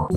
各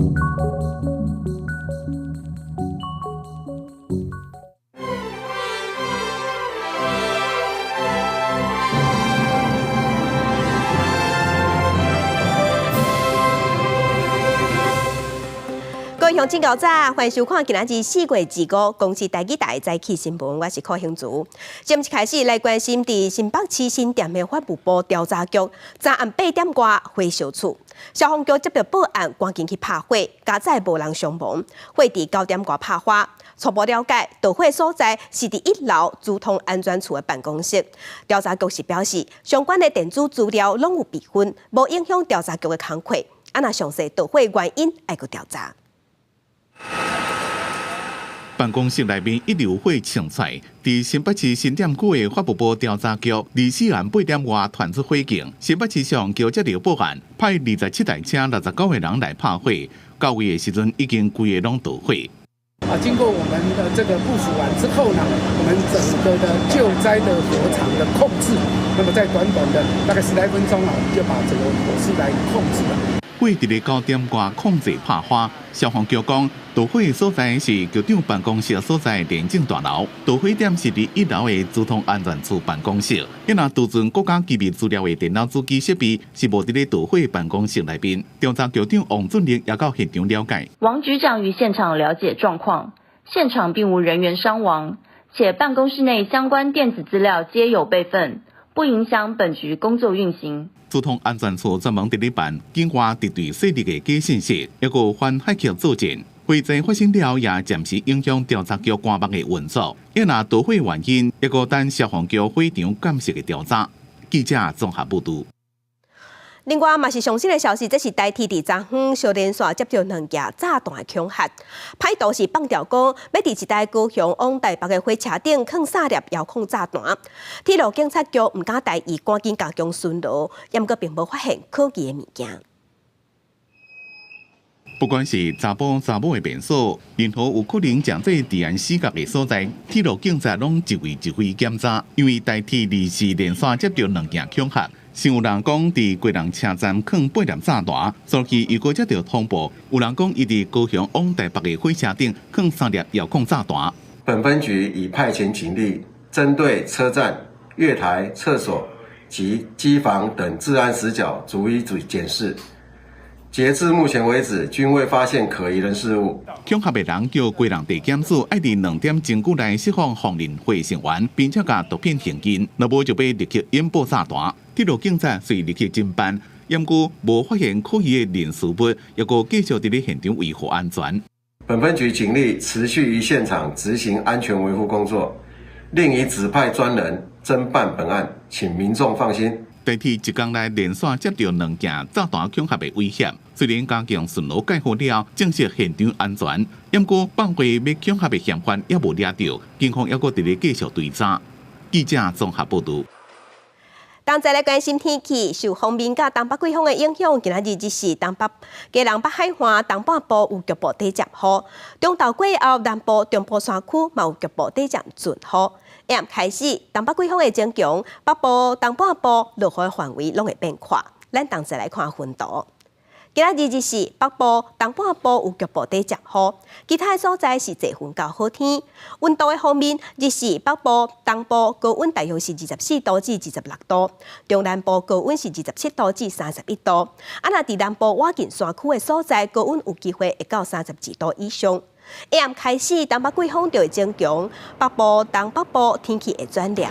位鄉親早，歡迎收看今仔日4月25公視台語台早起新聞，我是柯興竹。正式開始來關心，佇新北市新店的法務部調查局，昨暗8點外火燒厝，消防局接到報案，趕緊去拍火，佳哉無人傷亡。火佇9點外拍花，初步了解，導火所在是佇1樓資通安全處的辦公室。調查局是表示，相關的電子資料攏有備份，無影響調查局的工課。啊，若詳細導火原因愛閣調查。辦公室內面一直有火衝出來，佇新北市新店區的法務部調查局，24暗8點外傳出火警，新北市消防局接到報案，派27台車、69個人來拍火，到位的時陣已經規個攏著火。啊，經過我們的這個部署完之後呢，我們整個的救災的火場的控制，那麼在短短的大概10來分鐘啊，我們就把整個火勢來控制了。火佇咧9點外控制拍花，消防局講，導火的所在是局長辦公室所在聯政大樓，導火點是佇1樓的資通安全處辦公室。伊若儲存國家機密資料的電腦主機設備是無佇咧導火辦公室內面。調查局長王俊力也到現場了解。王局長於現場了解狀況，現場並無人員傷亡，且辦公室內相關電子資料皆有備份，不影響本局工作運行。資通安全處專門佇咧辦境外敵對勢力的假信息，抑閣有反駭客作戰。火災發生了後，也暫時影響調查局官網的運作。伊若導火原因，抑閣等消防局火場鑑識的調查。記者綜合報導。另外嘛是上新的消息，這是台鐵佇昨昏小連線接著兩件炸彈的恐嚇，歹徒是放調講，欲佇一台高雄往台北的火車頂囥三粒遙控炸彈。鐵路警察局毋敢大意，趕緊加強巡邏，毋過並無發現可疑的物件。不管是查埔查某的便所，任何有可能成做治安死角的所在，鐵路警察攏一位一位檢查。因為台鐵二時連線接著兩件恐嚇，先有人講佇基隆車站囥八粒炸彈，隨後又閣接著通報，有人講伊佇高雄往台北的火車頂囥三粒遙控炸彈。本分局已派遣警力，針對車站、月台、廁所及機房等治安死角逐一檢視。截至目前為止，均未發現可疑人事物。恐嚇的人叫基隆地檢署，愛佇2點鐘久內釋放黃仁會成員，並且共毒品現金，若無就欲立刻引爆炸彈。鐵路警察遂立刻偵辦，毋過無發現可疑的人事物，抑閣繼續佇咧現場維護安全。本分局警力持續於現場執行安全維護工作，另已指派專人偵辦本案，請民眾放心。台鐵一工內連續接著兩件炸彈恐嚇的威脅，雖然加強巡邏蓋好了，證實現場安全，毋過放話欲恐嚇的嫌犯猶無掠著，警方猶閣佇咧繼續追查。記者綜合報導。同齊來關心天氣，受鋒面佮東北季風的影響，今仔日日時東北、基隆北海岸、東半部有局部短暫雨，中晝過後南部、中部山區嘛有局部短暫陣雨。下暗開始，東北季風會增強，北部、東半部落雨範圍攏會變闊。咱同齊來看雲圖。今仔日日時北部、東半部有局部短暫雨，其他的所在是濟雲到好天。溫度的方面，日時北部、東部高溫大約是24度至26度，中南部高溫是27度至31度。啊，若佇南部倚近山區的所在，高溫有機會會到32度以上。下暗開始，東北季風就會增強，北部、東北部天氣會轉涼，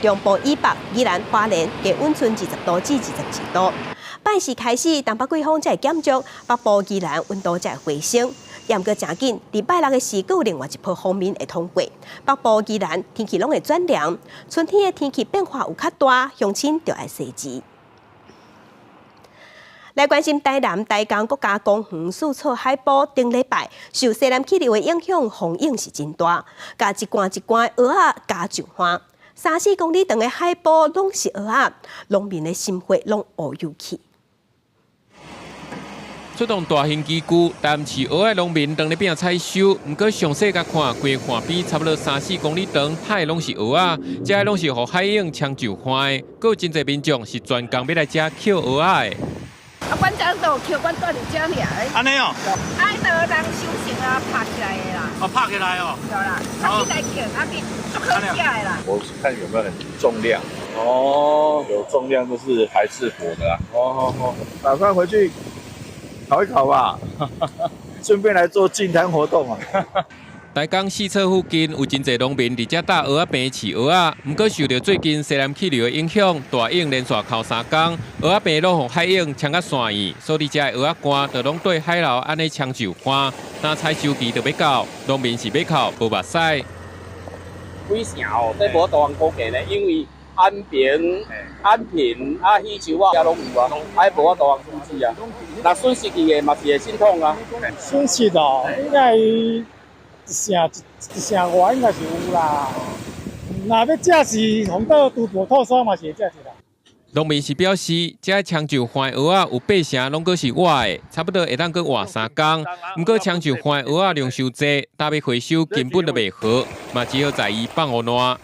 中部以北、宜蘭花蓮低溫賰20度至22度。拜四開始，東北季風才會減弱，北部宜蘭溫度才會回升。毋過誠緊，佇拜六的時，閣有另外一波鋒面會通過，北部宜蘭天氣攏會轉涼，春天的天氣變化有較大，鄉親著愛細緻。來關心台南台江國家公園四處海埔，頂禮拜受西南氣流的影響，風湧是真大，共一罐一罐蚵仔加上岸，3、4公里長的海埔攏是蚵仔，農民的心血攏烏有去。出動大型機具，台南市蚵仔農民當咧拼採收，毋過詳細共看，規岸邊差不多3、4公里長，海攏是蚵仔，這攏是予海湧沖上岸的，閣有真濟民眾是專工欲來遮抾蚵仔的。啊，阮遮都有抾，阮蹛佇遮爾。按呢哦。啊，彼个人收成啊，拍起來的啦。哦，拍起來哦。對啦，較緊來抾，較緊，足好食的啦。我是看有沒有很重量。哦，有重量就是還是活的啊。哦哦哦，打算回去烤一烤吧，順便來做淨灘活動啊。台江四處附近有真濟農民佇遮搭蚵仔棚飼蚵仔，毋過受著最近西南氣流的影響，大湧連續哭三工，蚵仔棚攏予海湧沖甲散去，所以遮的蚵仔乾就攏對海流按呢沖就乾。若採收期就欲到，農民是欲哭無目屎。幾成哦，這無法度估計呢，因為安平、安平啊、喜洲啊，遮攏有啊，啊，無法度處置啊。若損失去的嘛是會心痛啊。損失哦，應該一成一成外應該是有啦。若欲食是紅到豬肚吐沙嘛是會食一啦。農民是表示，這沖就番蚵仔有八成攏閣是活的，差不多會當閣活三工。毋過沖就番蚵仔量傷濟，擔欲回收根本就袂好，嘛只好在伊放予爛。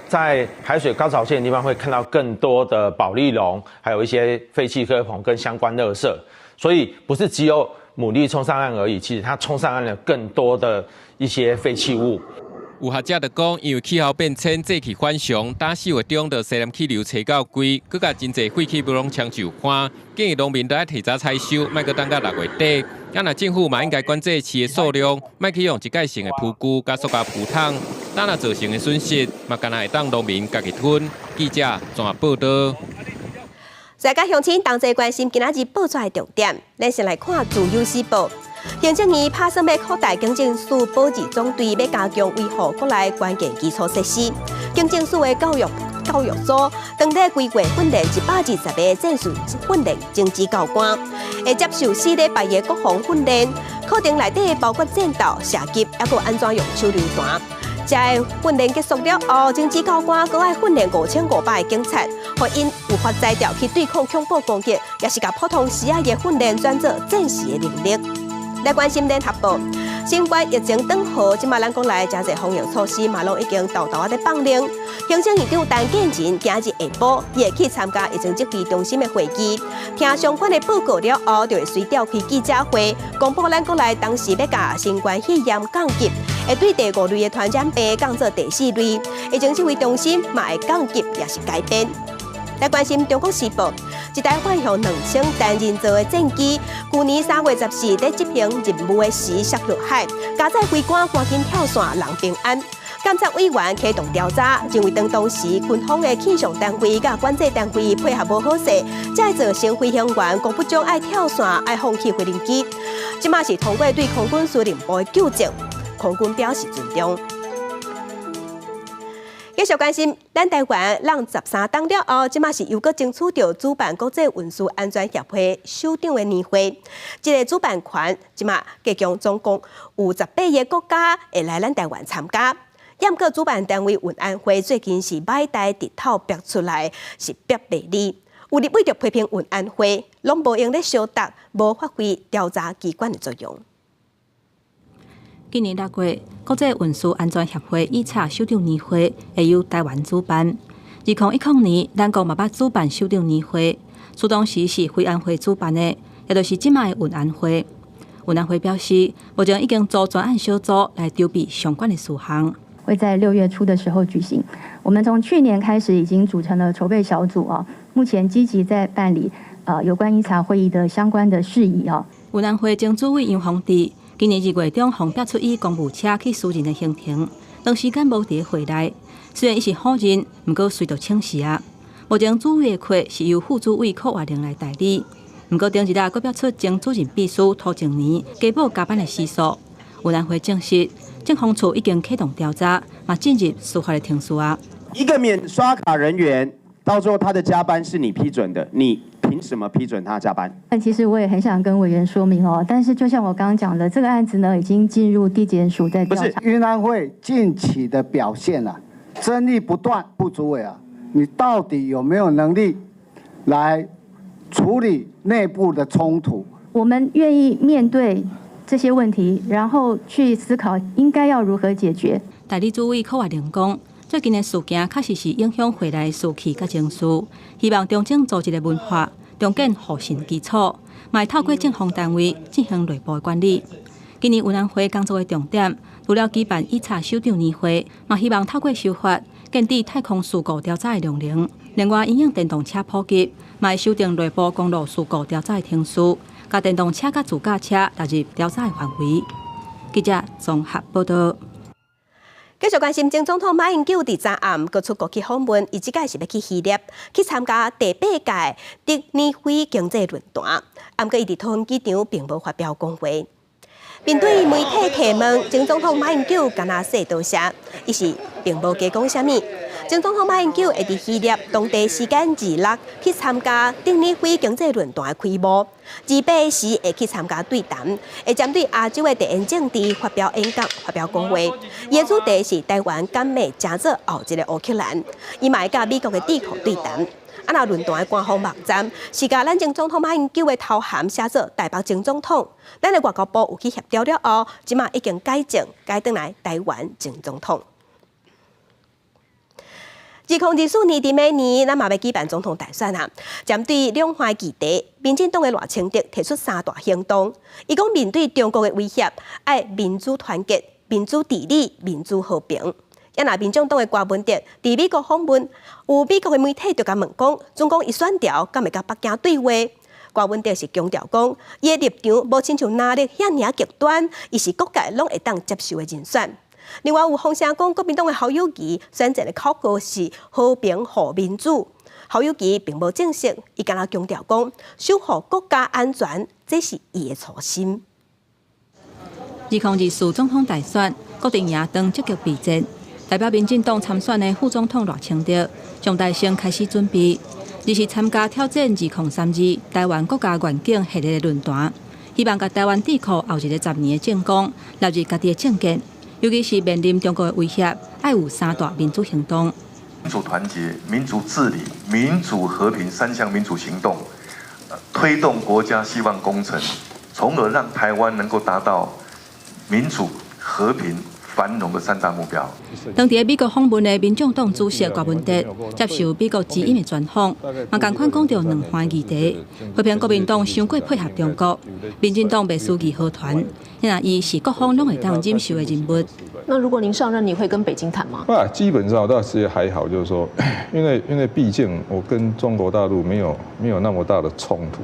在海水高潮線的地方，會看到更多的保麗龍，還有一些廢棄蚵棚跟相關垃圾。所以不是只有牡蠣衝上岸而已，其實它衝上岸了更多的一些廢棄物。有學者就講，因為氣候變遷、節氣反常，打4月中就西南氣流吹到規，閣共真濟廢棄物攏沖就翻，建議農民都愛提早採收，莫閣等到6月底。啊，若政府嘛應該管制飼的數量，莫去用一改性的浮具佮塑膠浮桶，等若造成的損失，嘛干焦會當農民家己吞。記者綜合報導。大家鄉親同齊關心今仔日報紙的重點，咱先來看《自由時報》。行政院拍算欲擴大警政署保二總隊，欲加強維護國內關鍵基礎設施。警政署的教育組當咧規劃訓練120個戰術訓練偵緝教官，會接受4禮拜的國防訓練。課程內底包括戰鬥、射擊，抑閣按怎用手榴彈。這个訓練結束了後，偵緝教官閣愛訓練5500个警察，予𪜶有法才調去對抗恐怖攻擊，也是共普通時仔的訓練轉做戰時的能力。來關心聯合報，新冠疫情轉好，這馬咱國內誠濟防疫措施嘛，攏已經沓沓仔咧放寬。行政院長陳建仁今日下晡，伊會去參加疫情指揮中心的會議，聽相關的報告了後，就會隨召開記者會，公布咱國內當時欲共新冠肺炎降級，會對第五類的傳染病降做第四類。疫情指揮中心嘛會降級，也是改變。來關心中國時報，一台發向2000單人造的戰機，舊年3月14佇執行任務的時摔落海，加載飛官趕緊跳傘，人平安。監察委員啟動調查，認為當時軍方的氣象單位佮管制單位配合無好勢，才會造成飛行員郭不忠愛跳傘，愛放棄飛行機。這馬是通過對空軍司令部的糾正，空軍表示尊重。繼續關心，咱台灣攏13冬了後，這馬是又閣爭取著主辦國際運輸安全協會首長的年會。這个主辦權，這馬計共總共有18個國家會來咱台灣參加。毋過主辦單位運安會最近是擺台直透逼出來，是逼袂離。有立委就批評運安會，攏無閒咧相答，無發揮調查機關的作用。今年6月，國際運輸安全協會 ITSA 首長年會會由台灣主辦。2010年，咱國嘛捌主辦首長年會，此當時是飛安會主辦的，也就是這馬的運安會。運安會表示，目前已經組專案小組來籌備相關的事項。會在6月初的時候舉行。我們從去年開始已經組成了籌備小組啊，目前積極在辦理有關 ITSA 會議的相關的事宜啊。運安會前主委楊宏智今年2月中，予逼出以公務車去私人的行程，長時間無佇會內。雖然伊是否認，毋過隨著請辭啊。目前主委的缺是由副主委柯華玲來代理。毋過頂一日閣爆出前主任秘書涂靜年加報加班的申訴。運安會證實，政風處已經啟動調查，嘛進入司法的程序啊。一個免刷卡人員，到最後他的加班是你批准的，你憑什麼批准他加班？但其實我也很想跟委員說明哦，但是就像我剛剛講的，這個案子呢已經進入地檢署在調查。不是運安會近期的表現啊，爭議不斷，副主委啊，你到底有沒有能力來處理內部的衝突？我們願意面對這些問題，然後去思考應該要如何解決。代理主委柯華玲講，最近的事件確實是影響會內士氣佮情緒，希望重整組織的文化，重建互信基礎，嘛會透過政風單位進行內部管理。今年運安會工作的重點，除了舉辦以查首長年會，嘛希望透過修法建置太空事故調查的量能。另外，因應電動車普及，嘛會修訂內部公路事故調查的程序，共電動車佮自駕車納入調查的範圍。記者綜合報道。繼續關心前總統馬英九佇昨暗閣出國去訪問，伊這擺是欲去希臘去參加第八屆德尼輝經濟論壇。毋過伊佇桃園機場並無發表講話。面對媒體提問，前總統馬英九敢若說多謝，伊是並無加講啥物。前總統馬英九會佇希臘當地時間26去參加德尼輝經濟論壇的開幕，28時會去參加對談，會針對亞洲的地緣政治發表演講、發表講話。伊的主題是台灣敢會成做後一個烏克蘭，伊嘛會佮美國的智庫對談。啊，若論壇的官方網站是共咱前總統馬英九的頭銜寫做台北前總統，咱的外交部有去協調了後，這馬已經改正，改轉來台灣前總統。2024年佇明年，咱嘛欲舉辦總統大選啊。針對兩岸議題，民進黨的賴清德提出三大行動。伊講面對中國的威脅，愛民主團結、民主治理、民主和平。啊若民眾黨的柯文哲佇美國訪問，有美國的媒體就共問講，總講伊選調敢會佮北京對話？柯文哲是強調講，伊的立場無親像藍綠遐爾極端，伊是各界攏會當接受的人選。另外有風聲講，國民黨的侯友宜選戰的口號是和平予民主。侯友宜並無證實，伊敢若強調講，守護國家安全，這是伊的初心。2024總統大選，各陣營當積極備戰。代表民進黨參選的副總統賴清德，上台先開始準備，而是參加挑戰2032台灣國家願景系列的論壇，希望共台灣智庫後一个10年的政綱納入家己的政見，尤其是面臨中國的威脅，愛有三大民主行動：民主團結、民主治理、民主和平三項民主行動，推動國家希望工程，從而讓台灣能夠達到民主、和平、繁榮的三大目標。當佇美國訪問的民眾黨主席柯文哲接受美國之音的專訪，嘛仝款講著兩岸議題，批評國民黨傷過配合中國，民進黨袂輸義和團，若伊是各方攏會當忍受的人物。那如果您上任，你會跟北京談嗎？啊，基本上倒是還好，就是說，因為畢竟我跟中國大陸沒有那麼大的衝突。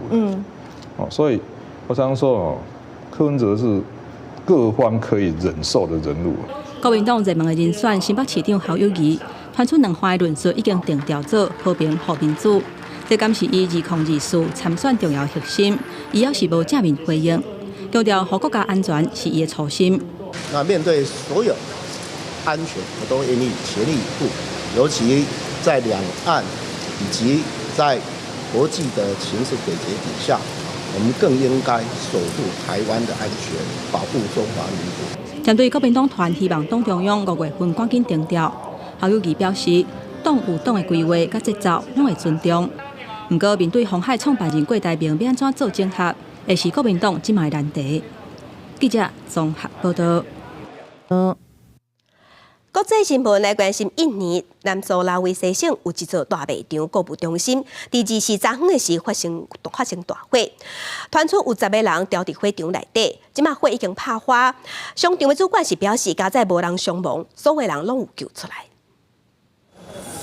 哦，所以我常說哦，柯文哲是各方可以忍受的人物。國民黨熱門的人選新北市長侯友宜，傳出兩岸的論述已經定調做和平予民主，這敢是伊2024參選重要核心？伊猶是無正面回應，強調護國家安全是伊的初心。那面對所有安全，我都願意全力以赴，尤其在兩岸以及在國際的情勢軌跡底下，我們更應該守護台灣的安全，保護中華民國。針對國民黨團希望黨中央5月份趕緊定調，侯友宜表示，黨有黨的規劃佮節奏，攏會尊重。毋過面對鴻海創辦人郭台銘欲按怎做整合，會是國民黨這馬的難題。記者綜合報道。國際新聞來關心印尼南蘇拉威西省有一座大賣場購物中心，佇24昨昏的時發生大火，傳出有10個人牢佇火場內底，這馬火已經拍花。商場的主管是表示，佳哉無人傷亡，所有人攏有救出來。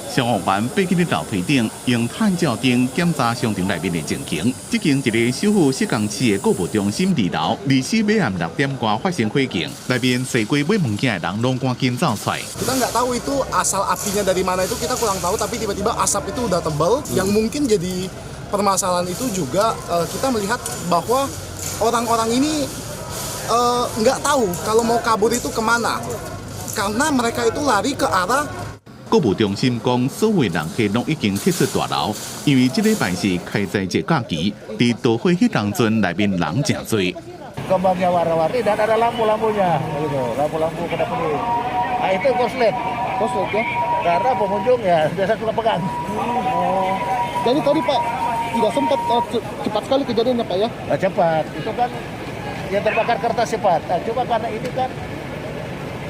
消防員爬去樓梯頂，用探照燈檢查商場內面的情形。這間一个首府雪江市的購物中心二樓，24晚暗6點外發生火警，內面踅街買物件的人攏趕緊走出來。 Kita nggak tahu itu asal apinya dari mana, itu kita kurang tahu, tapi tiba-tiba asap itu udah tebal. Yang mungkin jadi permasalahan itu juga kita melihat bahwa orang-orang ini nggak tahu kalau mau kabur itu kemana, karena mereka itu lari ke arah 購物中心講，所有人客攏已經撤出大樓，因為這禮拜是開齋節假期，佇導火彼當陣內面人誠濟。 Kembangnya warna-warni dan ada lampu-lampunya, gitu, lampu-lampu kedap-kedip. Nah, itu koslet, koslet ya, karena pengunjung ya biasa suka pegang. Oh. Jadi tadi, Pak, tidak sempat cepat sekali kejadiannya, Pak, ya? Nah, cepat, itu kan yang terbakar kertas cepat. Nah, cuma karena ini kan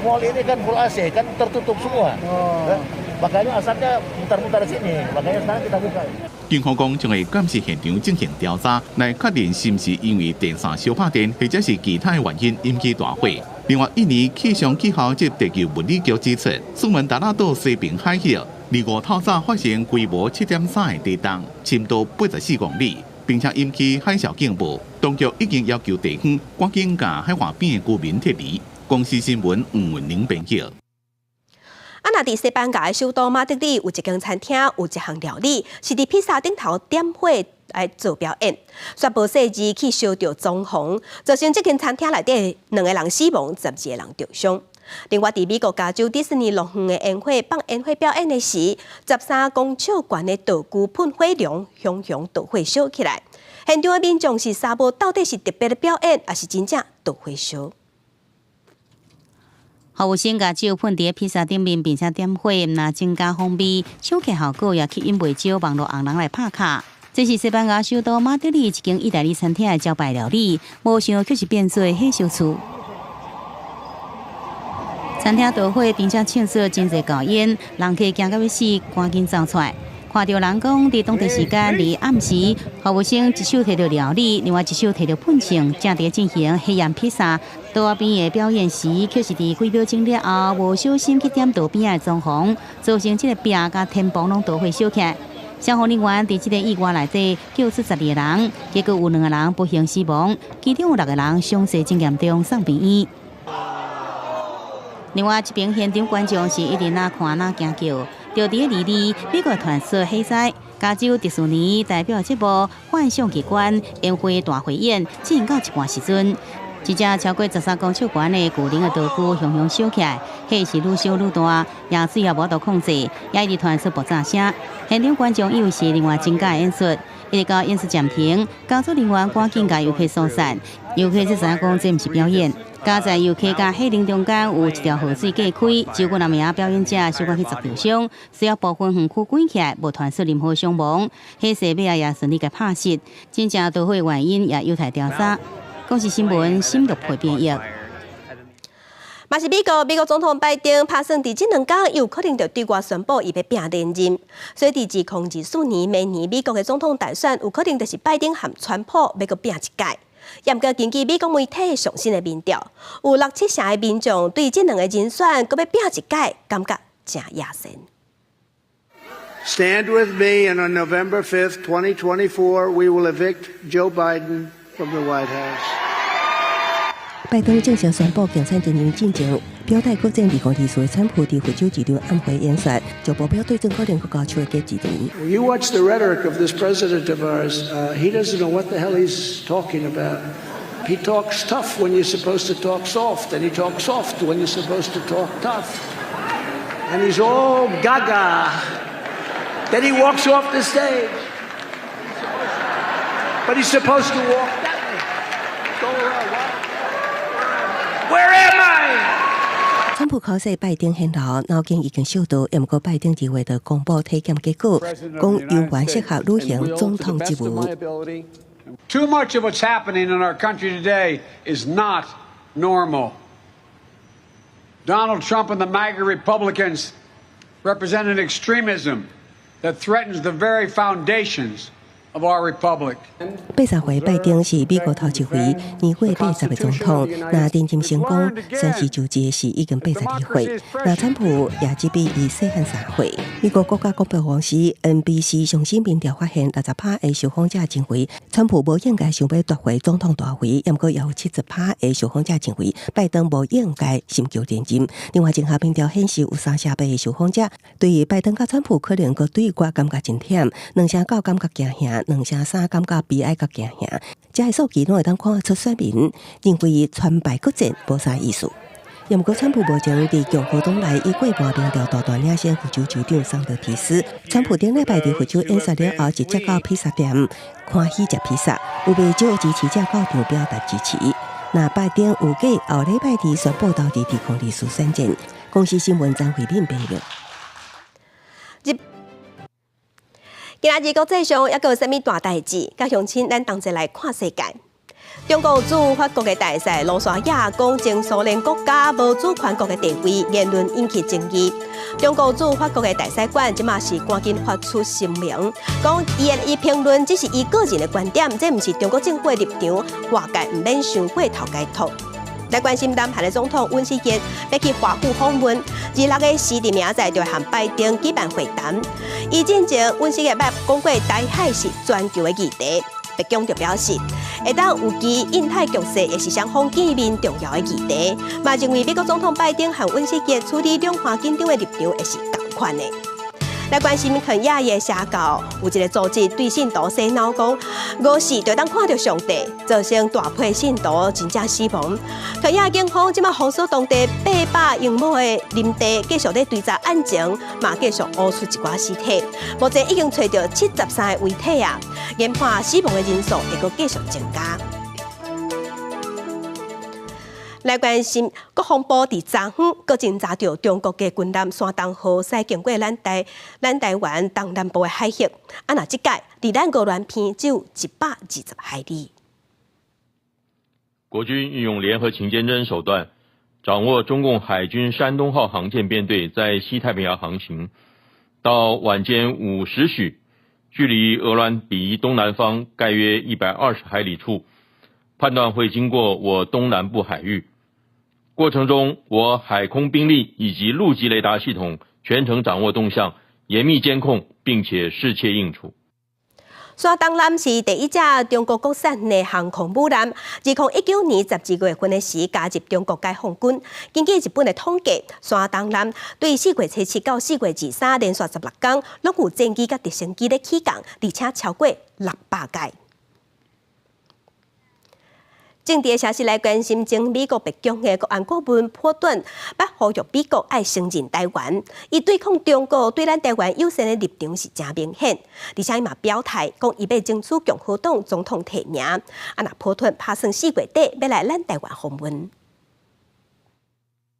mall ini kan full AC, kan tertutup semua. Oh. Nah, Makanya asapnya mutar-mutar di sini, makanya sekarang kita buka. 警方講將會監視現場進行調查，來確認是毋是因為電線燒拍電，或者是其他的原因引起大火。另外，印尼氣象氣候及地球物理局指出，蘇門答臘島西爿海域，25透早發生規模7.3的地動，深度84公里，並且引起海嘯警報。當局已經要求地方趕緊共海岸邊的居民撤離。公視新聞吳文玲編輯。啊，若佇西班牙的首都馬德里有一間餐廳，有一項料理是佇披薩頂頭點火來做表演，煞無細膩去燒著裝潢，造成這間餐廳內底兩個人死亡，12個人受傷。另外，佇美國加州迪士尼樂園的煙火放煙火表演的時，13公尺懸的道具噴火龍熊熊大火燒起來，現場的民眾是捎無到底是特別的表演，抑是真正導火燒？服務生共酒噴佇披薩頂面，並且點火，毋但增加風味，搶客效果也吸引袂少網路紅人來拍卡。這是西班牙首都馬德里一間意大利餐廳的招牌料理，無想卻是變做火燒厝。餐廳著火，並且嗆出真濟厚煙，人客驚甲欲死，趕緊走出來。看著人講，佇當地時間佇暗時，服務生一手提著料理，另外一手提著噴槍，正佇進行火焰披薩。桌仔邊的表演時，卻是佇幾秒鐘了後，無小心去點桌邊的裝潢，造成這个壁佮天棚攏著火燒起來。消防人員佇這个意外內底救出12個人，結果有兩個人不幸死亡，其中有六個人傷勢真嚴重，送病院。另外一邊現場觀眾是一直若看若驚叫。就佇咧22，美國傳出火災，加州迪士尼代表節目《幻想奇觀》煙火大匯演進行到一半時陣，一隻超過13公尺懸的巨龍的道具熊熊燒起來，火勢愈燒愈大，煙水也無法度控制，也一直傳出爆炸聲。現場觀眾以為是另外真假的演出，一直到演出暫停，工作人員趕緊共遊客疏散，遊客才知影講這毋是表演。佳哉遊客佮火龍中間有一條河水隔開，只有兩名表演者小可去砸著傷，需要部分園區關起來，無傳出任何傷亡。火勢尾仔也順利共拍熄，真正著火原因也有待調查。公視新聞新陸配編譯。嘛是美國，美國總統拜登拍算佇這兩工有可能就對外宣布伊欲拚連任，所以佇2024年明年美國的總統大選有可能就是拜登和川普欲閣拚一擺。毋過根據美國媒體上新的民調，有六七成的民眾對這兩個人選閣欲拚一擺，感覺誠野心。 Stand with me, and on November 5th, 2024, we will evict Joe Biden from the White House. 拜登正式宣布競選陣營進前，表態閣戰2024的川普佇佛州一場暗會演說，就目標對準可能閣交手的結一年。 You watch the rhetoric of this president of ours, he doesn't know what the hell he's talking about. He talks tough when you're supposed to talk soft, and he talks soft when you're supposed to talk tough. And he's all gaga. Then he walks off the stage. But he's supposed to walk that way. Go around. Where am I? 川普口說拜登顯老，腦筋已經燒著，毋過拜登2月就公布體檢結果，講猶原適合履行總統職務。 Too much of what's happening in our country today is not normal. Donald Trump and the MAGA Republicans represent an extremism that threatens the very foundations of our republic. 80歲拜登是美國頭一回年過80的總統，若連任成功，宣誓就職時已經82歲。若川普也只比伊細漢3歲。美國國家廣播公司 NBC 上新民調發現，60趴的受訪者認為川普無應該想欲奪回總統大位，毋過也有70趴的受訪者認為拜登無應該尋求連任。另外，綜合民調顯示，有38%的受訪者對於拜登佮川普可能閣對決感覺真忝，29%感覺驚嚇，23%感覺悲哀佮驚嚇。這个數據攏會當看出選民認為川拜閣戰無啥意思。毋過，川普目前佇共和黨內以過半民調大大領先佛州州長桑德提斯。川普頂禮拜佇佛州演說了後，直接到披薩店歡喜食披薩，有袂少支持者到場表達支持。若拜登預計後禮拜二宣布投佇2024選戰。公視新聞張慧敏編譯。今仔日國際上猶閣有啥物大代誌？佮鄉親，咱同齊來看世界。中國駐法國的大使盧沙野講，前蘇聯國家無主權國的地位，言論引起爭議。中國駐法國的大使館這馬是趕緊發出聲明，講伊評論只是伊個人的觀點，這毋是中國政府的立場，外界毋免傷過頭解讀。來關心南韓的總統尹錫悅欲去華府訪問，26個時佇明仔載就會和拜登舉辦會談。伊進前尹錫悅捌講過台海是全球的議題。白宮就表示，會當預期印太局勢會是雙方見面重要的議題，嘛認為美國總統拜登和尹錫悅處理兩岸緊張的立場會是仝款的。來關心肯亞的邪教，有一個組織對信徒洗腦講，五時就當看著上帝，造成大批信徒真正死亡。肯亞警方這馬封鎖當地800英畝的林地，繼續咧追查案情，嘛繼續挖出一寡屍體。目前已經揣著73個遺體啊，研判死亡的人數會閣繼續增加。來關心國防部佇昨昏閣偵查著中國的軍艦山東號駛經過咱台灣東南部的海域，啊若這擺離咱鵝鑾鼻只有120海里。國軍運用聯合情監偵手段，掌握中共海軍山東號航艦編隊在西太平洋航行，到晚間5時許，距離鵝鑾鼻東南方概約120海里處，判斷會經過我東南部海域。過程中，我海空兵力以及陸基雷達系統全程掌握動向，嚴密監控，並且適切應處。山東艦是第一隻中國國產的航空母艦，2019年12月份的時加入中國解放軍。根據日本的統計，山東艦對4月初7到4月23連續16天，攏有戰機佮直升機咧起降，而且超過600架。政治消息來關心，前美國白宮的國安顧問波頓，捌呼籲美國愛承認台灣，伊對抗中國對咱台灣友善的立場是誠明顯，而且伊嘛表態講，伊欲爭取共和黨總統提名。啊，若波頓拍算4月底欲來咱台灣訪問。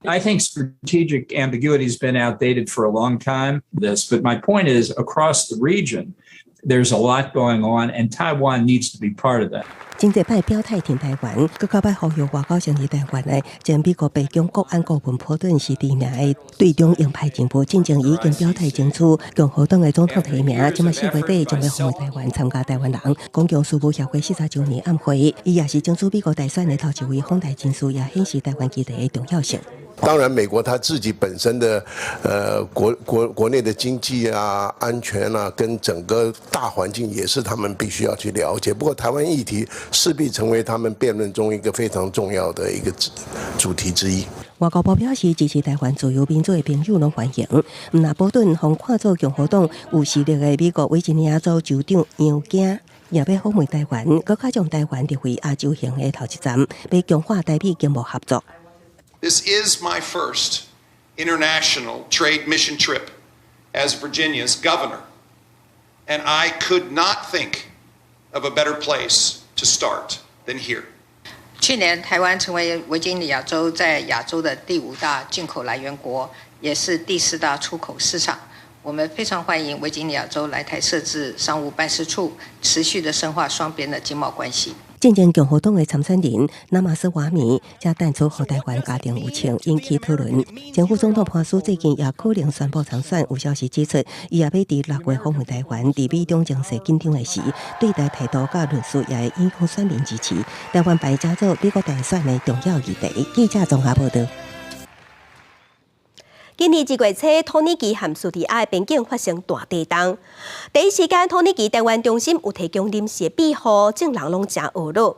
I think strategic ambiguity has been outdated for a long time. But my point is, across the region, there's a lot going on, and Taiwan needs to be part of that. 真濟擺表態挺台灣，閣較擺呼籲外交承認台灣的前美國白宮國安顧問波頓是知名的對中鷹派人物，進前已經表態爭取共和黨的總統提名，這馬4月底將欲訪問台灣參加台灣人公共事務協會40週年晚會，伊也是爭取美國大選的頭一位訪台人士，也顯示台灣議題的重要性。當然，美國它自己本身的國內的經濟啊、安全啊，跟整個大環境也是他們必須要去了解。不過，台灣議題勢必成為他們辯論中一個非常重要的一個主題之一。外交部表示支持台灣自由民主的朋友攏歡迎。毋若波頓予看做共和黨有勢力的美國維吉尼亞州州長楊京，也欲訪問台灣，閣較將台灣列為亞洲行的頭一站，欲強化台美經貿合作。 This is my first international trade mission trip as Virginia's governor, and I could not think of a better place to start than here. 去年，台灣成為維吉尼亞州在亞洲的第五大進口來源國，也是第四大出口市場。我們非常歡迎維吉尼亞州來台設置商務辦事處，持續的深化雙邊的經貿關係。進前共和黨的參選人拉馬斯瓦米才淡出予台灣家庭有情引起討論。前副總統潘斯最近也可能宣布參選，有消息指出，伊也欲佇6月訪問台灣，佇美中情勢緊張的時，對台態度佮論述也會影響選民支持。台灣擺成做美國大選的重要議題。記者綜合報道。今年2月初，土耳其和敘利亞的邊境發生大地動。第一時間，土耳其台灣中心有提供臨時的庇護，眾人攏誠懊惱。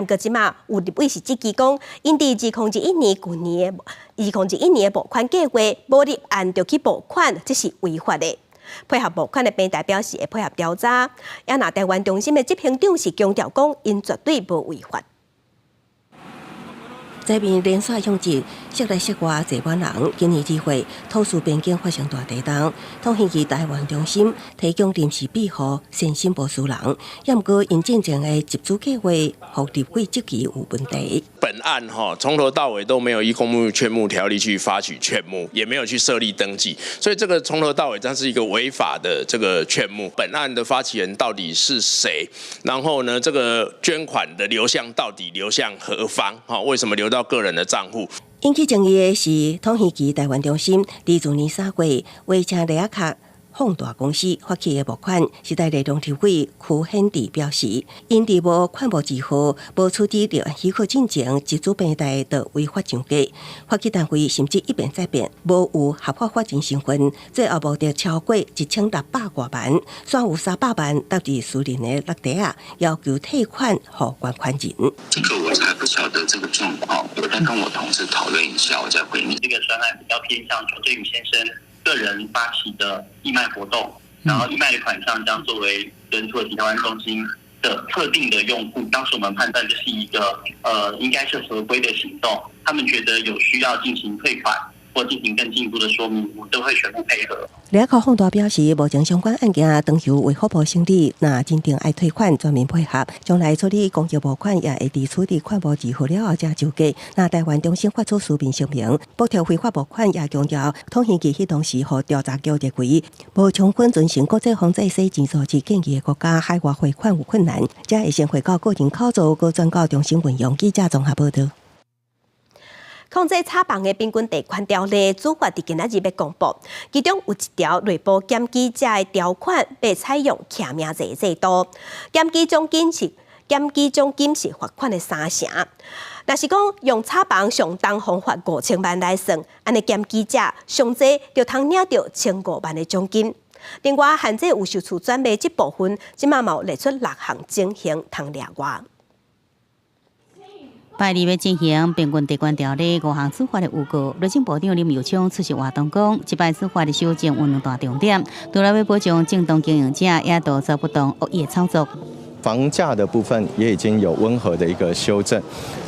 毋過這馬有立委是質疑講，𪜶佇2021年舊年的2021年的募款計劃無入案就去募款，這是違法的。配合募款的平台表示會配合調查。也若台灣中心的執行長是強調講，𪜶絕對無違法。在面連續向擊，室內室外坐滿人。今年2月，土敘邊境發生大地動，統興旗台灣中心提供臨時庇護，先申報私人。也毋過𪜶進前的集資計劃，予立委質疑有問題。本案哈從頭到尾都沒有依公募勸募條例去發起勸募，也沒有去設立登記，所以這個從頭到尾，它是一個違法的這個勸募。本案的發起人到底是誰？然後呢，這個捐款的流向到底流向何方？哈，為什麼流到個人的賬戶？引起爭議的是，統興旗台灣中心佇去年3月，委請雷亞卡放大公司發起的募款，時代力量立委柯顯智表示，𪜶佇無勸募字號、無取得立案許可進前，集資平台就違法上架，發起單位甚至一變再變，無有合法法人身份，最後募得超過1600外萬，煞有300萬納佇私人的落袋仔，要求退款予捐款人。這個我還不曉得這個狀況，我再跟我同事討論一下，我再回你。這個專案比較偏向邱振宇先生個人發起的義賣活動，然後義賣的款項將作為跟土耳其台灣中心的特定的用戶。當時我們判斷這是一個應該是合規的行動，他們覺得有需要進行退款或進行更進一步的說明，我都會全部配合。雷克放大表示，目前相關案件當由衛福部審理，若真正愛退款，全面配合，將來處理公益募款也會佇處理勸募字號了後才收價。若台灣中心發出書面聲明，駁斥非法募款，也強調統興旗彼當時予調查局認為，無充分遵循國際防制洗錢數字建議的國家海外匯款有困難，才會先匯到個人口座，閣轉到中心運用。記者綜合報導。控制炒房的平均地權條例主法佇今仔日欲公布，其中有一條內部檢舉者的條款欲採用記名制制度，檢舉獎金是罰款的3成。若是講用炒房上重方罰5000萬來算，按呢檢舉者上濟就通領著1500萬的獎金。另外，限制預售厝轉賣這部分，這馬嘛有列出六項情形通例外。拜二欲進行平均地權條例五項修法的預告，內政部長林右昌出席活動講，這擺修法的修正有兩大重點，除了欲保障正當經營者，也杜絕不當惡意炒作。房價的部分也已經有溫和的一個修正。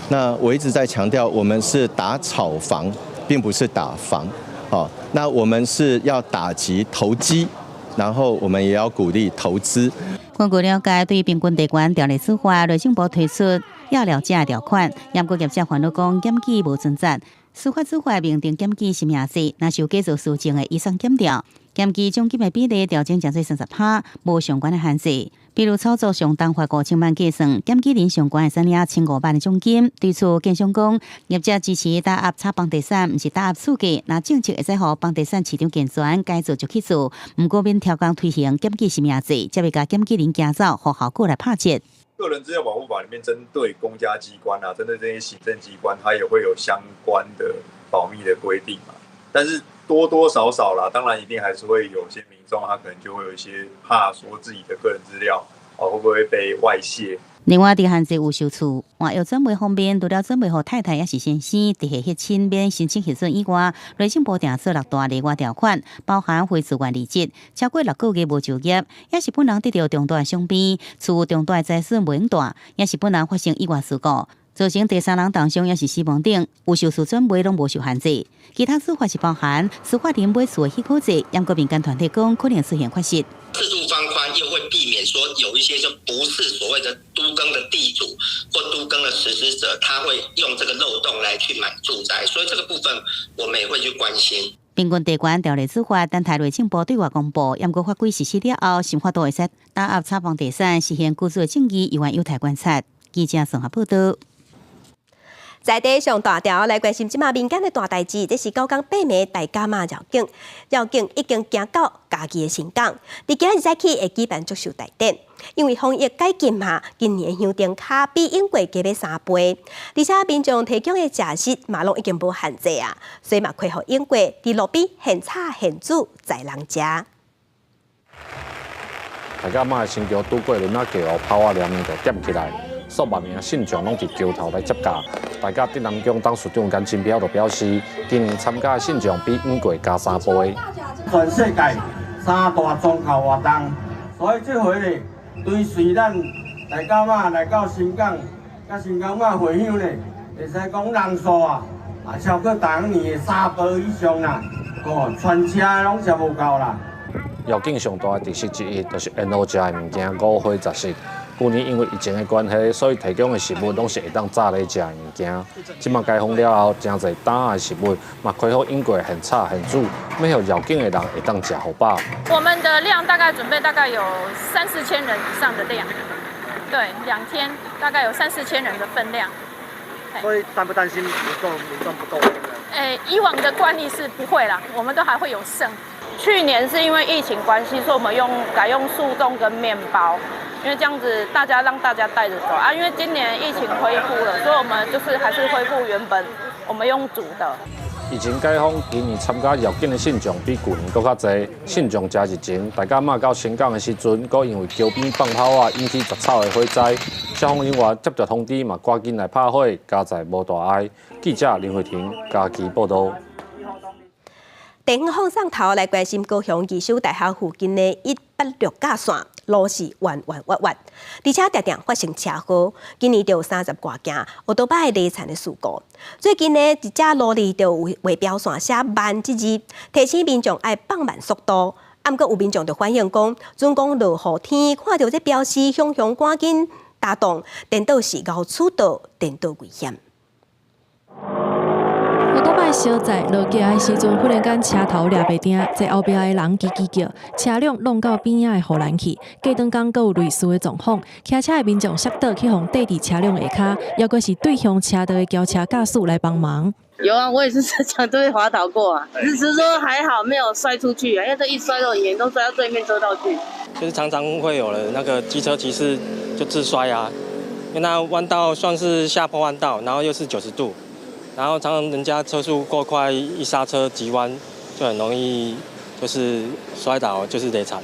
那我一直在強調，我們是打炒房，並不是打房。哦，那我們是要打擊投機，然後我們也要鼓勵投資。根據了解，對平均地權條例修法，內政部推出要了解條款，毋過業者煩惱講檢舉無準則，司法主法明定檢舉實名制，若是有假造書證的，以上檢掉。檢舉獎金的比例調整成做30%，無相關的限制。比如炒作上重罰5000萬計算，檢舉人上懸會使領1500萬的獎金。對此，建商講，業者支持打壓炒房地產，毋是打壓厝價。若政策會使予房地產市場健全，該做就去做。毋過免超工推行檢舉實名制，才會共檢舉人驚走，予效果來拍折。個人資料保護法裡面，針對公家機關啊，針對這些行政機關，它也會有相關的保密的規定嘛。但是多多少少啦，當然一定還是會有些民眾，他可能就會有一些怕說自己的個人資料哦，會不會被外泄？另外，佇限制預售厝換約轉賣方面，除了轉賣予太太抑是先生、直系血親免申請核准以外，內政部訂做六大例外條款，包含非自願離職、超過6個月無就業，抑是本人得著重大傷病、厝有重大災損袂用蹛，抑是本人發生意外事故，造成第三人重傷抑是死亡等，預售厝轉賣攏無受限制。其他處罰是包含司法人買厝的許可制，毋過民間團體講可能出現缺失。適度放寬又會避免說有一些就不是所謂的都更的地主或都更的實施者，他會用這個漏洞來去買住宅，所以這個部分我們也會去關心。平均地權條例修法，等待內政部對外公布，毋過法規實施了後，是否都會使打壓炒房地產，實現居住的正義，猶原有待觀察。記者綜合報道。在地上大條來關心這馬民間的大代誌，這是九工八暝大甲媽繞境，繞境已經行到嘉義的新港，佇今日早起會舉辦祝壽大典。因為防疫解禁嘛，今年香燈跤比往過加碼3倍，而且民眾提供的食食嘛攏已經無限制啊，所以嘛恢復往過佇路邊現炒現煮載人食。大甲媽的神轎拄過崙仔橋後，炮仔連就點起來，數萬名信眾攏佇橋頭來接駕。大甲鎮瀾宮董事長顏清標就表示，今年參加的信眾比往過加3倍。全世界三大宗教活動，所以這回呢，追隨咱大甲媽來到新港，佮新港媽回鄉呢，會使講人數啊，啊超過逐年的三倍以上啦，哦，全車攏食無夠啦。繞境上大的特色之一，就是沿路食的物件五花雜色。舊年因為疫情的關係，所以提供的食物攏是會當炸咧食的物件。這馬解封了後，誠濟擔仔的食物嘛恢復經過現炒現煮，欲予繞境的人會當食予飽。我們的量大概準備大概有三四千人以上的量，對，2天大概有三四千人的分量。所以擔不擔心民眾不夠？誒，以往的慣例是不會啦，我們都還會有剩。去年是因為疫情關係，所以我們改用速凍跟麵包。因為這樣子大家讓大家帶着走啊，因為今年疫情恢復了，所以我們就是還是恢復原本我們用煮的。疫情解封，今年參加繞境的信眾比舊年閣較濟。信眾誠熱情，大家嘛到伸港的時陣，閣因為橋邊放炮仔引起雜草的火災，消防人員接到通知嘛，趕緊來拍火，佳哉無大礙。記者林慧婷嘉義報導。地方放送頭來關心高雄義守大學附近的186甲線，路是彎彎彎彎，而且常常發生車禍。今年就有30外件歐多擺犁田的事故。最近呢，一隻路裡就有畫標線寫慢這字，提醒民眾愛放慢速度。啊，毋過有民眾就反映講，準講落雨天看著這標示，雄雄趕緊踏動，顛倒是𠢕出道，顛倒危險。歐多擺相載落橋的時陣，忽然間車頭掠袂定，坐後壁的人吱吱叫，車輛挵到邊仔的護欄去。過轉工閣有類似的狀況，騎車的民眾摔倒去予綴佇車輛下跤，抑閣是對向車道的轎車駕駛來幫忙。有啊，我也是這樣都會滑倒過啊，只是說還好沒有摔出去啊，因為這一摔都嚴重摔到對面車道去。就是常常會有的那個機車騎士就自摔啊，因為那彎道算是下坡彎道，然後又是90度。然後常常人家車速過快，一剎車急彎就很容易就是摔倒，就是犁田。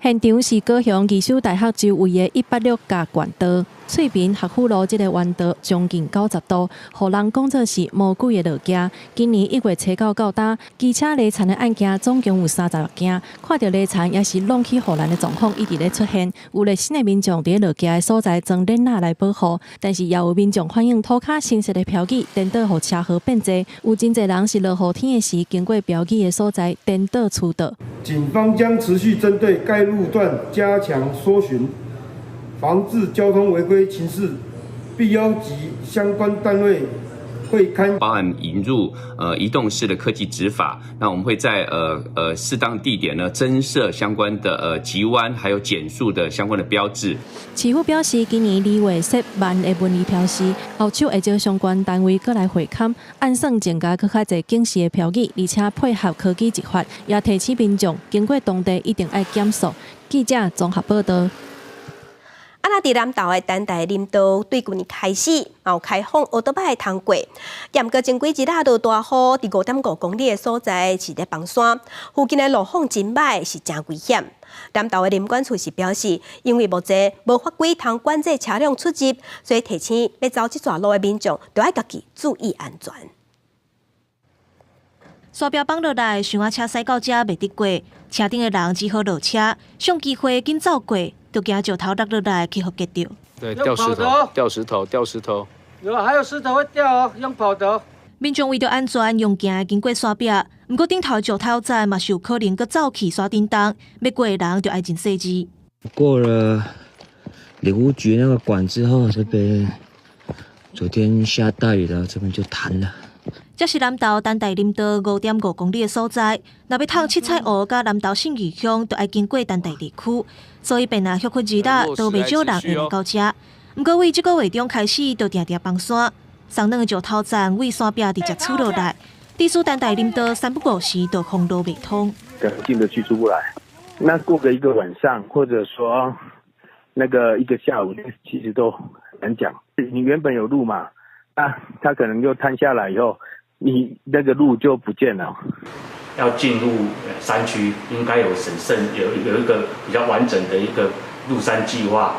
現場是高雄義守大學周圍的186甲縣道，翠屏學府路這個彎道將近90度，予人講做是魔鬼的路徑。今年1月7到到今，機車犁田的案件總共有36件，看著犁田也是挵去護欄的狀況一直咧出現。有熱心的民眾佇咧路徑的所在裝鏈仔來保護，但是也有民眾反映塗跤新設的標語，顛倒予車禍變濟。有真濟人是落雨天的時經過標語的所在，顛倒出道。警方將持續針對該路段加強搜尋，防治交通違規情勢，必要及相關單位會勘。包含引入移動式的科技執法，那我們會在適當地點呢增設相關的急彎還有減速的相關的標誌。市府表示，今年2月設慢的文字標示，後續會招相關單位過來會勘，按算增加閣較濟警示的標語，而且配合科技執法，也提醒民眾經過當地一定愛減速。記者綜合報導。啊，若佇南投的陳大林道對舊年開始，有開放歐多擺通過，毋過前幾日仔落大雨，佇5.5公里的所在是咧崩山，附近的路況真䆀，是誠危險。南投的林管處是表示，因為目前無法規通管制車輛出入，所以提醒欲走這逝路的民眾，著愛家己注意安全。山壁崩落來，小車駛到遮袂得過，車頂的人只好落車，上機會緊走過，就驚石頭落落來去予轧著。對，掉石頭，掉石頭，掉石頭。有，還有石頭會掉哦，用跑的。民眾為著安全，用行的經過山壁，毋過頂頭石頭仔嘛是有可能閣走去山頂動，欲過的人就愛真細緻。過了林務局那個管之後，這邊昨天下大雨了，這邊就塌了。這是南投陳大林道5.5公里的所在，若欲通七彩湖佮南投信義鄉，就愛經過陳大地區，所以便若歇睏日仔都袂少人會來到遮。毋過為這個月中開始，就定定崩山，鬆軟的石頭層為山壁直接出落來，致使陳大林道三不五時就封路袂通。進得去出不來，那過個一個晚上，或者說那個一個下午，其實都難講。你原本有路嘛，那它可能就塌下來以後，你那個路就不見了。要進入山區，應該有審慎，有一個比較完整的一個入山計劃，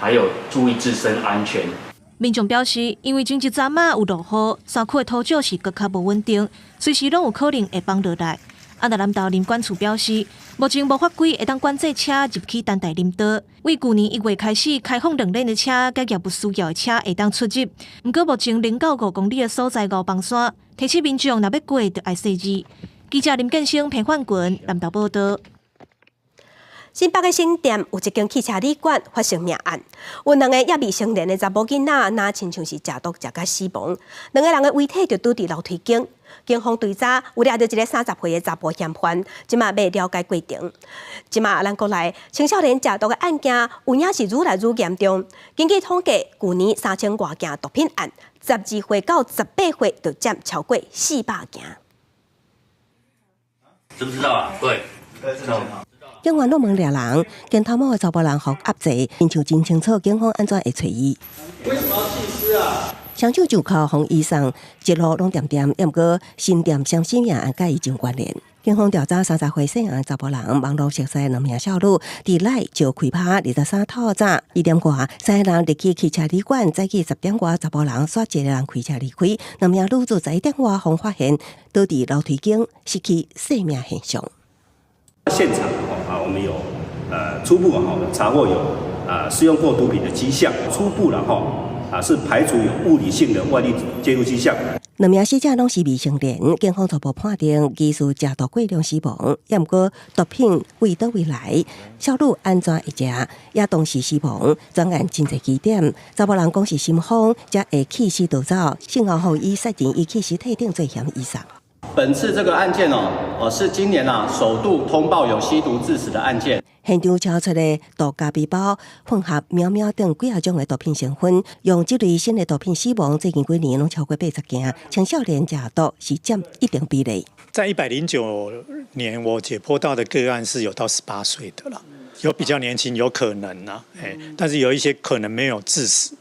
還有注意自身安全。民眾表示，因為前一陣仔有落雨，山區的土石是閣較無穩定，隨時攏有可能會崩落來。啊，南投林管處表示，目前無法規會當管制車入去陳大林道。為舊年1月開始開放兩輪的車，佮業務需要的車會當出入。毋過目前零到五公里的所在五枋山，提醒民眾若欲過，著愛細緻。記者林建生、彭焕群南投報道。新北的新店有一間汽車旅館發生命案，有兩個猶未成年的查某囡仔，若親像是食毒食甲死亡，兩个人的遺體就拄佇樓梯間。警方追查有掠著一个30歲的查埔嫌犯，這馬欲了解過程。這馬咱國內青少年食毒的案件有影是愈來愈嚴重。根據統計，舊年三千外件毒品案，12歲到18歲就佔超過400件。知不知道啊？對，警員攏問掠人，見頭毛的查埔人予壓制，親像真清楚警方按怎會揣伊。為什麼要棄屍啊？雙手就銬予伊送，一路攏恬恬，猶毋過新店雙死命案佮伊真關聯。警方調查30歲細漢查埔人，網路熟似兩名少女，佇內就開拍23透早1點外，三个人入去汽車旅館，早起10點外，查埔人煞一个人開車離開，兩名女子11點外予發現倒佇樓梯間，失去生命現象。現場啊，我們有初步哈查獲有使用過毒品的跡象，初步了哈啊是排除有物理性的外力介入跡象。兩名死者攏是未成年，警方初步判定疑似食毒過量死亡，猶毋過毒品為佗位來，少女按怎會食，也同時死亡，專案真濟疑點，查埔人講是心慌，才會棄屍逃走，幸好予伊殺人以棄屍體定罪嫌移送。本次這個案件哦，是今年啊首度通報有吸毒致死的案件。現場查出的毒咖啡包混合喵喵等幾仔種的毒品成分，用這類新的毒品死亡，最近幾年攏超過80件，青少年食毒是佔一定比例。在109年，我解剖到的個案是有到18歲的啦，有比較年輕，有可能啊，但是有一些可能沒有致死。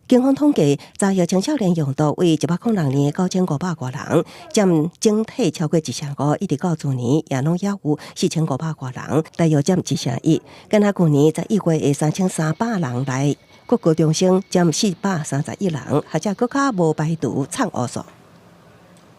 警方統計，查獲青少年用毒為106年9500外人，佔整體超過1成5，一直到去年也攏猶有4500外人，大約佔1成1。敢若舊年11月的3300人內，國高中生佔431人，學者閣較無排除藏烏數。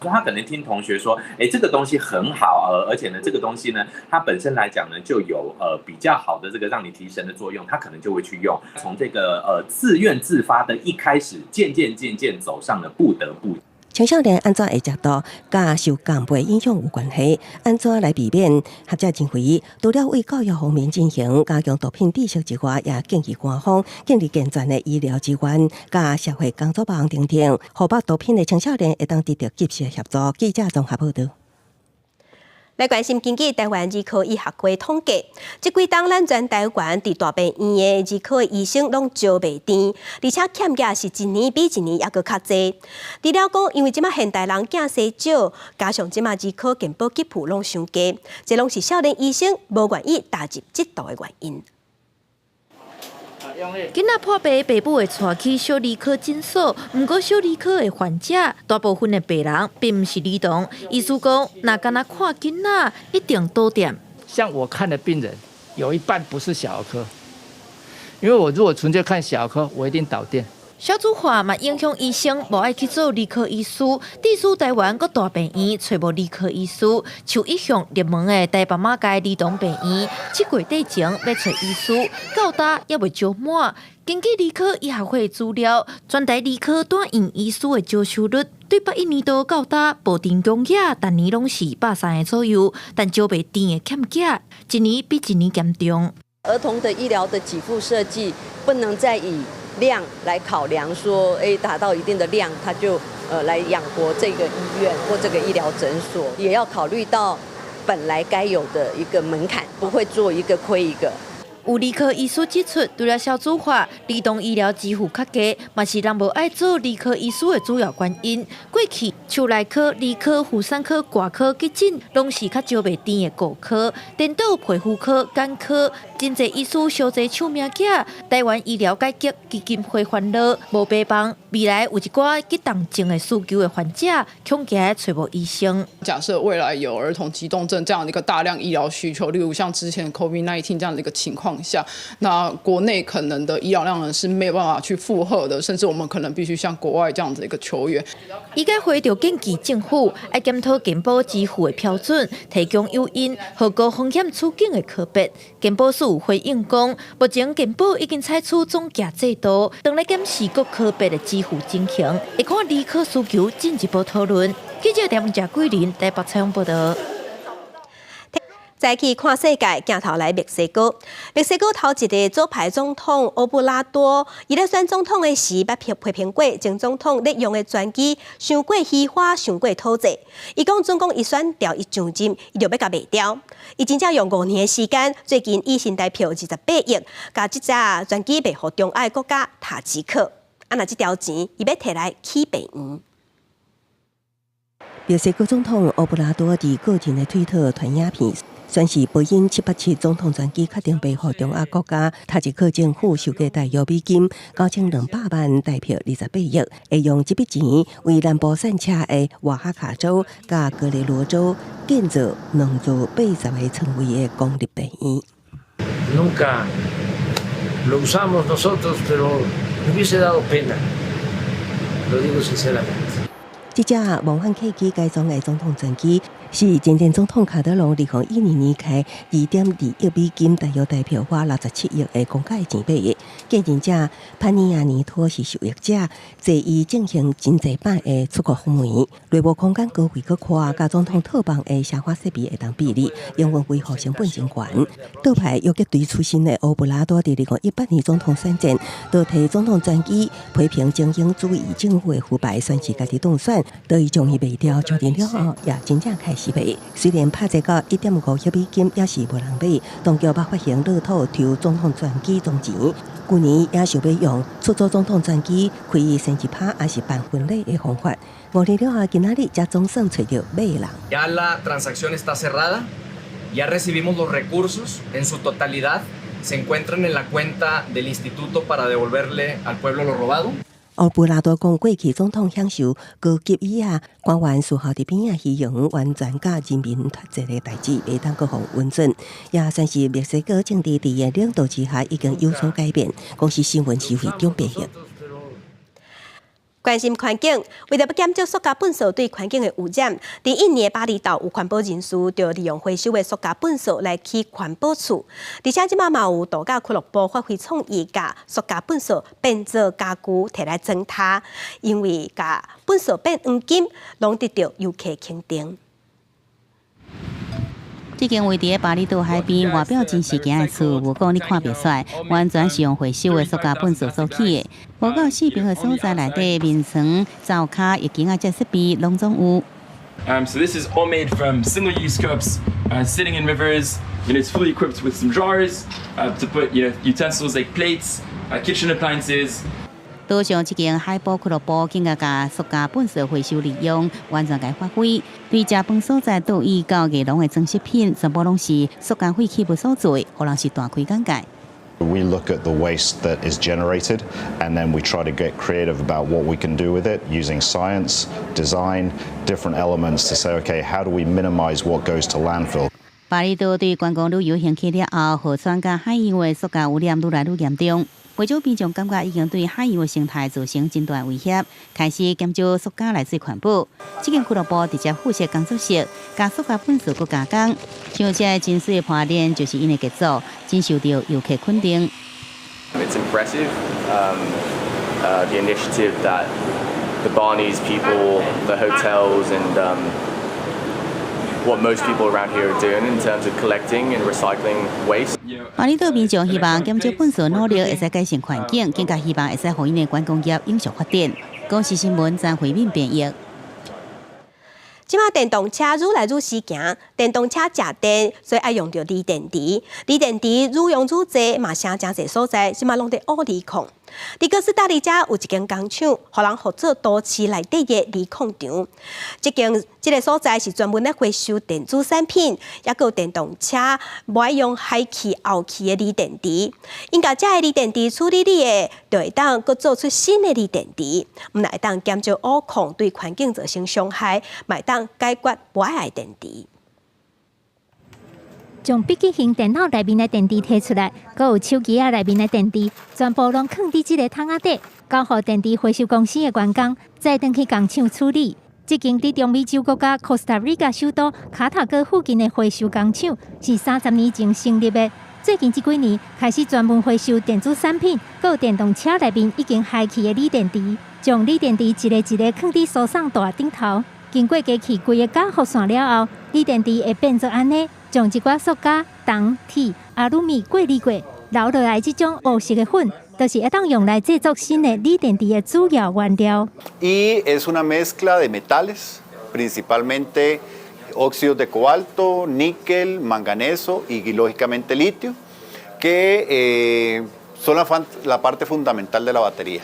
他可能聽同學說，哎，這個東西很好，而且呢，這個東西呢，它本身來講呢，就有比較好的這個讓你提神的作用，他可能就會去用。從這個自願自發的一開始，漸漸漸漸走上了不得不。青少年按怎會食毒，佮受共輩影響有關係，按怎來避免？學者認為，除了為教育方面進行加強毒品知識之外，也建議官方建立健全的醫療資源，佮社會工作網等等，予捌毒品的青少年會當得到及時協助。記者綜合報道。來關心根據臺灣兒科醫學會統計，這幾冬咱全臺灣佇大病院的兒科醫生攏招袂著，而且欠額是一年比一年猶閣較濟。除了講，因為這馬現代人囝生少，加上這馬兒科健保給付攏傷低，這攏是少年醫生無願意踏入這道的原因。囡仔破病，爸母會帶去小兒科診所，毋過小兒科的患者大部分的病人並毋是兒童。醫師講，若干焦看囡仔，一定倒店。像我看的病人，有一半不是小兒科，因為我如果純粹看小兒科，我一定倒店。少子化嘛影響醫生無愛去做兒科醫師，致使臺灣各大病院揣無兒科醫師，像一向熱門的台北馬偕兒童病院，7月底前欲揣醫師，到今猶未招滿。根據兒科醫學會資料，全台兒科住院醫師的招收率，對81年度到今無停強也，逐年攏是130個左右，但招袂著的欠額，一年比一年嚴重。兒童的醫療的給付設計不能再以量來考量，說，達到一定的量，他就來養活這個醫院或這個醫療診所，也要考慮到本來該有的一個門檻，不會做一個虧一個。有兒科醫師指出，除了少子化，兒童醫療支付較低，嘛是人無愛做兒科醫師的主要原因。過去，像內科、兒科、婦產科、外科、急診，攏是較招袂著的五科。顛倒皮膚科、眼科，真濟醫師相繼搶名額。臺灣醫療改革基金會煩惱，無病房，未來有一寡急重症的需求的患者，恐驚揣無醫生。假設未來有兒童急重症這樣的一個大量醫療需求，例如像之前 COVID-19 這樣的一個情況。況下，那國內可能的醫療量呢是沒有辦法去負荷的，甚至我們可能必須向國外這樣子一個求援。醫改會就建議政府愛檢討健保支付的標準，提供誘因，予高風險處境的科別。健保署有回應講，目前健保已經採取總價制度，當咧檢視各科別的支付情形，會看兒科需求進一步討論。記者梁家桂林台北採訪報道。再去看世界，鏡頭來墨西哥。墨西哥頭一个左派總統歐布拉多，伊咧選總統的時，捌批評過前總統咧用的專機傷過虛華，傷過土製。伊講準講伊選著伊上任，伊就欲共賣掉。伊真正用5年的時間，最近以新台票28億，共這隻專機賣予中亞國家塔吉克。啊，若這條錢，伊欲提來起病院。墨西哥總統歐布拉多佇個人的推特傳影片，宣示波音787總統專機確定賣予中亞國家塔吉克政府售價大約美金9200萬台票28億，會用這筆錢為南部產赤的瓦哈卡州佮格雷羅州建造兩座80個床位的公立病院。 Nunca lo usamos nosotros, pero me hubiese dado pena, lo digo sinceramente. 這隻夢幻客機改裝的總統專機，是前前總統卡德隆2012年開2.2億美金，大約台票花67億的公家錢買的。繼任者潘尼亞尼托是受益者，坐伊進行真濟擺的出國訪問。內部空間高規閣闊，佮總統套房的奢華設備會當比擬，營運維護成本真懸。倒派游擊隊出身的歐布拉多，佇2018年總統選戰，就提總統專機批評精英主義政府的腐敗，宣示家己當選，都伊將伊賣掉，上任了後也真正開始賣。雖然拍這到1.5億美金，也是無人買。當局捌發行樂透抽總統專機總錢，舊年也想欲用出租總統專機開生日趴，抑是辦婚禮的方法。5年了後，今仔日才總算揣著買人。 Ya la transacción está cerrada, ya recibimos los recursos en su totalidad, se encuentran en la cuenta del instituto para devolverle al pueblo lo robado. 歐布拉多講，過去總統享受高級椅仔，官員事後佇邊仔虛榮，完全佮人民脫節的代誌，袂當閣予允准。也算是墨西哥政治佇伊領導之下已經有所改變。公視新聞徐惠中編譯。關心環境，為著欲減少塑膠糞掃對環境的污染，佇印尼的巴厘島有環保人士就利用回收的塑膠糞掃來起環保厝，而且這馬嘛有度假俱樂部發揮創意，共塑膠糞掃變做家具提來裝跤，因為共糞掃變黃金，攏得著遊客肯定。這間位佇巴厘島海邊，外表真實行的厝，無講你看袂出來，完全是用回收的塑膠糞掃所起的。無夠4平的所在內底，眠床、灶跤、浴巾仔這設備攏總有。 So this is all made from single-use cups, sitting in rivers, and it's fully equipped with some drawers to put utensils like plates, kitchen appliances. 島上這間海寶俱樂部，更加共塑膠糞掃回收利用，完全共發揮。對食飯所在桌椅到藝廊的裝飾品，全部攏是塑膠廢棄物所做，予人是大開眼界。 We look at the waste that is generated and then we try to get creative about what we can do with it using science, design, different elements to say, okay, how do we minimize what goes to landfill? 巴厘島對觀光旅遊興起了後，河川佮海洋的塑膠污染愈來愈嚴重。不少民眾感覺已經對海洋的生態造成真大威脅，開始減少塑膠來做環保。這間俱樂部直接負責工作室，共塑膠糞掃閣加工，像這个真媠的破簾就是𪜶的傑作，真受著遊客肯定。 It's impressive, the initiative that the Balinese people, the hotels, and what most people around here are doing in terms of collecting and recycling waste. 巴厘島民眾希望減少糞掃努力會使改善環境，更加希望會使予𪜶的觀光業永續發展。公視新聞張惠敏編譯。這馬電動車愈來愈時行，電動車食電，所以愛用著鋰電池。鋰電池愈用愈濟，嘛成誠濟所在，這馬攏佇挖鋰礦。佇哥斯達黎加有一間工廠，予人號做都市內底的鋰礦場。這間這个所在是專門咧回收電子產品，抑閣有電動車無愛用海氣漚去的鋰電池。𪜶共這个鋰電池處理理的，就會當閣做出新的鋰電池，毋但會當減少挖礦對環境造成傷害，嘛會當解決無愛的電池。將筆記型電腦內面的電池提出來，閣有手機仔內面的電池，全部攏囥佇這个桶仔底，交予電池回收公司的員工，再轉去工廠處理。這間佇中美洲國家 Costa Rica 首都卡塔哥附近的回收工廠，是30年前成立的。最近這幾年開始專門回收電子產品，閣有電動車內面已經廃棄的鋰電池，將鋰電池一个一个囥佇輸送帶頂頭。經過機器規个加速線了後，鋰電池會變做按呢，將一寡塑膠、銅、鐵、阿魯米過濾過，留落來這種烏色的粉，就是會當用來製作新的鋰電池的主要原料。 Y es una mezcla de metales, principalmente óxidos de cobalto, níquel, manganeso y lógicamente litio, que son la parte fundamental de la batería.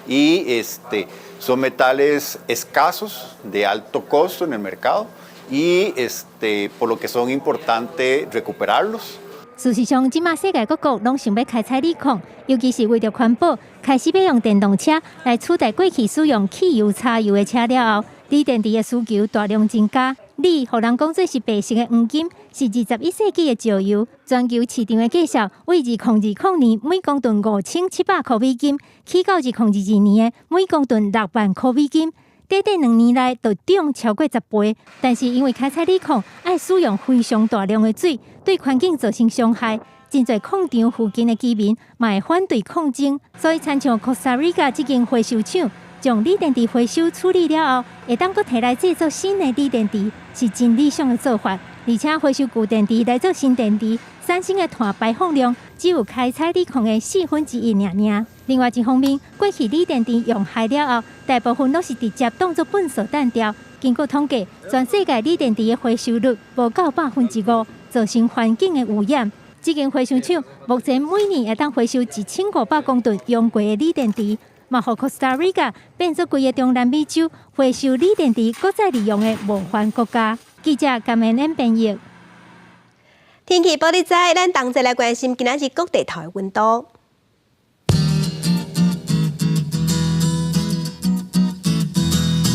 Y son metales escasos, de alto costo en el mercado y por lo que son importante recuperarlos. 事實上，這馬世界各國攏想欲開採鋰礦，尤其是為著環保，開始欲用電動車來取代過去使用汽油、柴油的車了後，鋰電池的需求大量增加。鋰予人講做是白色的黃金，是21世紀的石油。全球市場的價數，為2020年每公噸5700塊美金，起到2022年的每公噸6萬塊美金。短短2年內就漲超過10倍，但是因為開採鋰礦愛使用非常大量的水，對環境造成傷害，真濟礦場附近的居民嘛會反對礦徵，所以親像 Costa Rica 這間回收廠，將鋰電池回收處理了後，會當閣提來製作新的鋰電池，是真理想的做法。而且回收舊電池來做新電池，產生的碳排放量只有開採鋰礦的1/4爾爾。另外一方面，過去鋰電池用害了後，大部分攏是直接當作糞掃擲掉。根據統計，全世界鋰電池的回收率無到5%，造成環境的污染。這間回收廠目前每年會當回收1500公噸用過的鋰電池，嘛予 Costa Rica 變做規个中南美洲回收鋰電池閣再利用的模範國家。記者甘文恩編譯。天氣報你知，咱同齊來關心今仔日各地頭的溫度。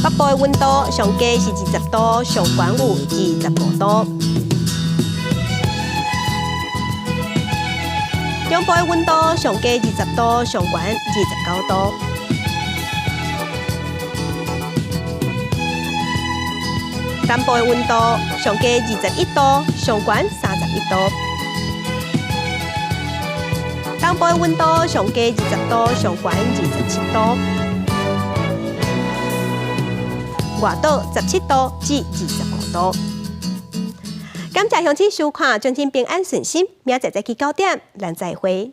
北部的溫度上低是20度，上懸有25度。中部的溫度上低20度，上懸29度。南部的溫度上低21度，上懸31度。東部的溫度上低20度，上懸27度。外島17度至25度。感謝鄉親收看，祝恁平安順心，明仔載再去9點，咱再會。